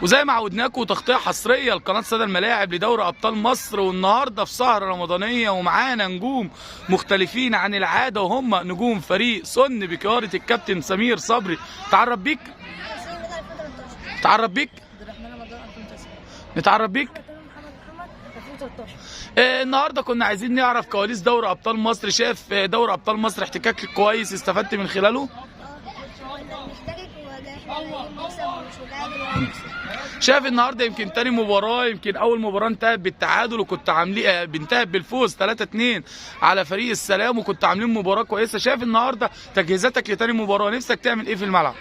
وزي ما عودناكم تغطيه حصرية لقناه صدى الملاعب لدوري ابطال مصر، والنهارده في سهره رمضانيه ومعانا نجوم مختلفين عن العادة، وهم نجوم فريق سن بقيادة الكابتن سمير صبري. تعرف بيك؟ تعرف بيك؟ عبد الرحمن رمضان 2009. نتعرف بيك؟ محمد محمد 2013. النهارده كنا عايزين نعرف كواليس دوري ابطال مصر. شايف دوري ابطال مصر احتكاك كويس استفدت من خلاله؟ شايف النهارده يمكن تاني مباراة، يمكن اول مباراة انتهت بالتعادل وكنت عاملين انتهت بالفوز 3-2 على فريق السلام، وكنت عاملين مباراة كويسة. شايف النهارده تجهيزاتك لتاني مباراة، نفسك تعمل ايه في الملعب؟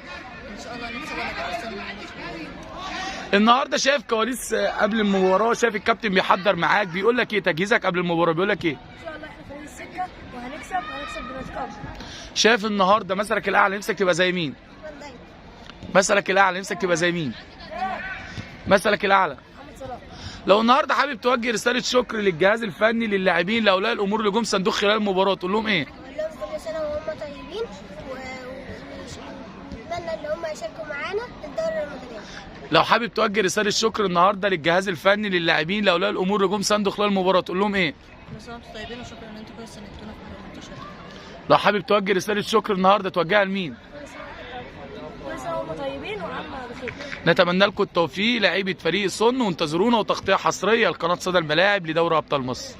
ان شاء الله نكسب ونبقى احسن من الماتش. النهارده شايف كواليس قبل المباراة، شايف الكابتن بيحضر معاك بيقول لك ايه تجهيزك قبل المباراة، بيقول لك ايه؟ ان شاء الله احنا فريق السكة وهنكسب وهنكسب بنتقابل. شايف النهارده مثلك الاعلى نفسك تبقى زي مين؟ مثلك الاعلى نفسك تبقى زي مين؟ مثلك الاعلى محمد صلاح. لو النهارده حابب توجه رسالة شكر للجهاز الفني، للاعبين، لاولياء الامور اللي جم صندوق خلال المباراة، تقول لهم ايه؟ أقول لهم كل سنة وهم طيبين، ونتمنى إن هم يشاركوا معانا الدوري الرمضاني. لو حابب توجه رسالة شكر النهارده للجهاز الفني، للاعبين، لاولياء الامور اللي جم صندوق خلال المباراة، تقول لهم ايه؟ كل سنة وانتم طيبين، وشكرا ان انتم كنتوا ساندتونا في الماتشات. لو حابب توجه رسالة شكر النهارده توجهها لمين؟ كل سنة وهم طيبين وعامة بخير. نتمنى لكم التوفيق لعيبة فريق سن، وانتظرونا وتغطيه حصرية لقناه صدى الملاعب لدوري ابطال مصر.